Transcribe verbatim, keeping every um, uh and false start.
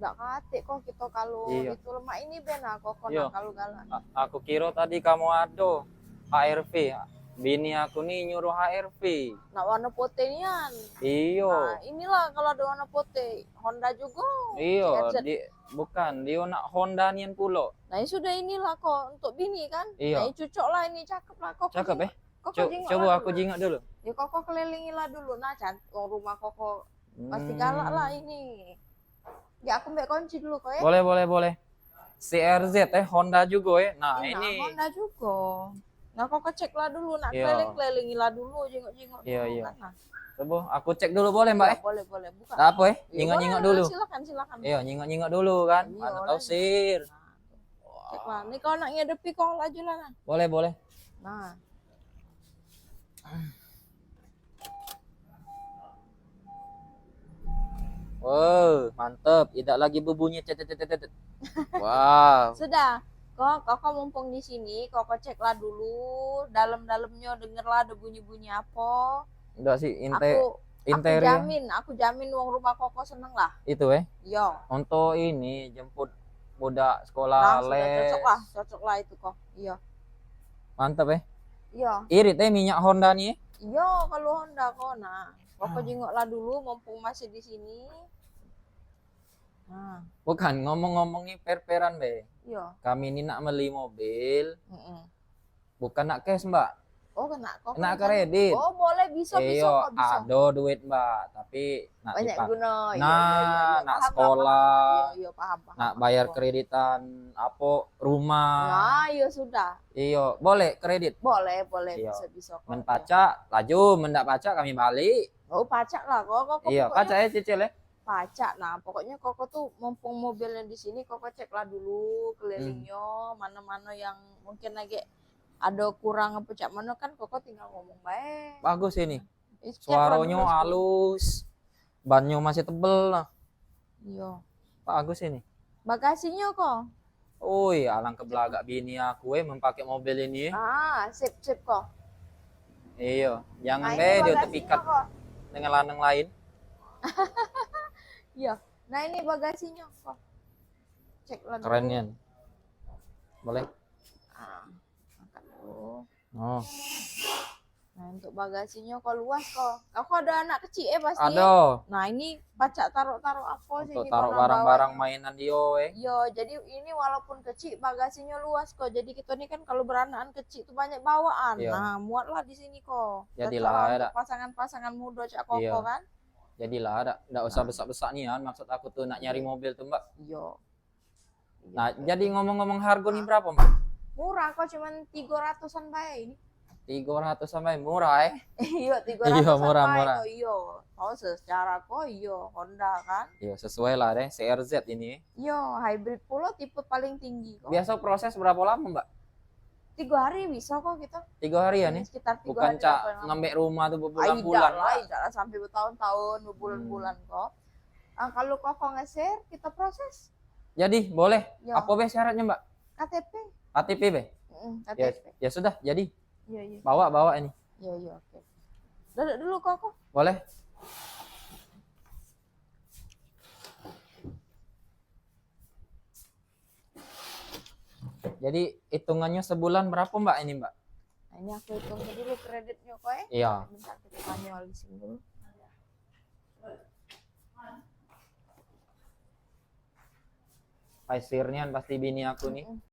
Dak katik kok kito kalu. Iyo. Itu lemak ini ben aku kok. Iyo. Nak kalu galak. A- aku kiro tadi kamu ado H R V. Bini aku ni nyuruh H R V. Nak warna putih nian. Iyo. Nah, inilah kalau ada warna putih. Honda juga. Iyo, C R Z. Di, bukan, dio nak Honda nian pulo. Nah, ya sudah, inilah kok untuk bini kan. Iyo. Nah, ini cocok lah, ini cakep lah kok. Cakep, eh? Kok Co- jingok coba lah aku dulu. Jingok dulu. Ya kok, kok kelilingi lah dulu. Nah, cantik. Wong rumah kok, kok pasti galak lah ini. Ya aku mbak kunci dulu kok ya. Boleh, boleh, boleh. C R Z eh, Honda juga eh. Nah, ini. Honda juga. Nah, kok kecek lah dulu, nak keliling-kelilingi lah dulu, jengok-jengok dulu. Iya, iya. Kan, nah. Coba aku cek dulu boleh, Mbak eh? Boleh, boleh. Buka. Tak apa eh? Jengok-jengok dulu. Silakan, silakan. Iya, jengok-jengok dulu kan. Iya, mana tahu sir. Nah, cek lah. Nih kalau nak ngedepi kau laju lah nah. Boleh, boleh. Nah. Wow, mantep. Idak lagi bebunyi cet, cet, cet, cet. Wow. Sudah. Kok, kok, kok mumpung di sini, kok, kok cek lah dulu dalam-dalamnya, denger lah ada bunyi-bunyi apa. Ndak sih, inte, aku, inte aku jamin, aku jamin wong rumah koko seneng lah. Itu eh? Iya. Untuk ini jemput budak sekolah les. Cocok lah, cocok lah itu kok. Iya. Mantep eh? Iya. Irit eh minyak Honda ni eh? Iya, kalau Honda kok nah. Koko jengok lah dulu mumpung masih di sini. Nah. Bukan, ngomong-ngomong ni per-peran be. Iya. Kami ni nak meli mobil. Heeh. Bukan nak cash, Mbak. Oh, kena kok. Nak kredit. Oh, boleh, bisa, bisa, kok, bisa. Ado duit, Mbak, tapi nak banyak guna. Nah, nak sekolah. Iya, iya, paham, paham. Nak bayar kreditan apa, rumah. Nah, iya sudah. Iya, boleh kredit. Boleh, boleh, bisa, bisa kok. Men pacak, laju, men dak pacak kami balik. Oh, pacak lah kok, kok. Iya, pacak ya cicil ya. Pacak. Nah, pokoknya koko tuh mumpung mobilnya di sini, koko cek lah dulu kelilingnya, mana-mana yang mungkin lagi ada kurang apa cak mana kan koko tinggal ngomong bae. Bagus ini. Suaronyo halus, banyo masih tebel lah. Iya. Bagus ini. Bagasinyo kok. Oi, alangke belagak bini aku eh men pake mobil ini eh. Ah, sip, sip kok. Iyo, jangan be dio tepikat dengan lanang lain. Iyo. Nah, ini bagasinyo kok. Cek lah. Keren nian. Boleh. Ah, angkat dulu. Oh. Nah, untuk bagasinyo kok luas kok. Aku ada anak kecil eh pasti. Ado. Nah, ini pacak taruh-taruh apa sih? Untuk taruh barang-barang mainan dio eh. Yo, jadi ini walaupun kecil bagasinyo luas kok. Jadi kita ni kan kalau beranakan kecil tuh banyak bawaan. Iyo. Nah, muatlah di sini kok. Jadilah ada pasangan-pasangan muda cak koko kan. Jadilah ada, ndak usah besak-besak nian. Maksud aku tuh nak nyari mobil tuh, Mbak. Iyo. Nah, jadi ngomong-ngomong harga ni berapa, Mbak? Murah kok, cuman tiga ratusan bae ini. Tiga ratusan bae, murah eh? Iyo, tiga ratusan bae. Iyo, murah, murah. Iyo. Oh, secara kok iyo, Honda kan. Iyo, sesuai lah deh, C R Z ini. Iyo, hybrid pulo tipe paling tinggi kok. Biasa proses berapa lama, Mbak? Tiga hari bisa kok kita. Tiga hari ya nih? Sekitar tiga hari. Bukan cak ngambek rumah tuh berbulan-bulan. Tidak lah, tidak lah sampai bertahun-tahun, berbulan-bulan kok. Ah, kalau koko nge-share, kita proses. Jadi, boleh. Apa be syaratnya, Mbak? K T P. K T P be? Mm, K T P. Ya, ya sudah, jadi. Iya, iya. Bawa, bawa ini. Iya, iya, oke. Duduk dulu, koko. Boleh. Jadi, hitungannya sebulan berapa, Mbak, ini, Mbak? Nah, ini aku hitung dulu kreditnya kok eh. Iya. Bentar, kita tanya wali sini dulu. Pasirnya pasti bini aku nih.